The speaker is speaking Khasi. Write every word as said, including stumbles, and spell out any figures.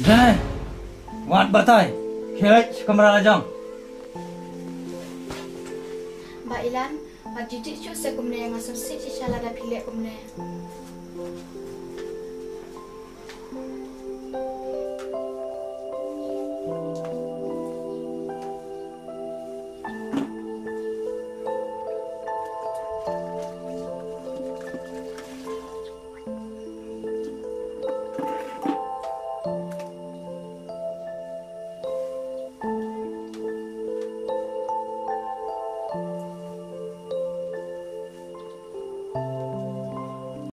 Dei, wat batai, khie leit sha kamra la jong. Bah Ilan, wat ju jied shuh se kumne, nga sngewsih shisha lada phi leh kumne.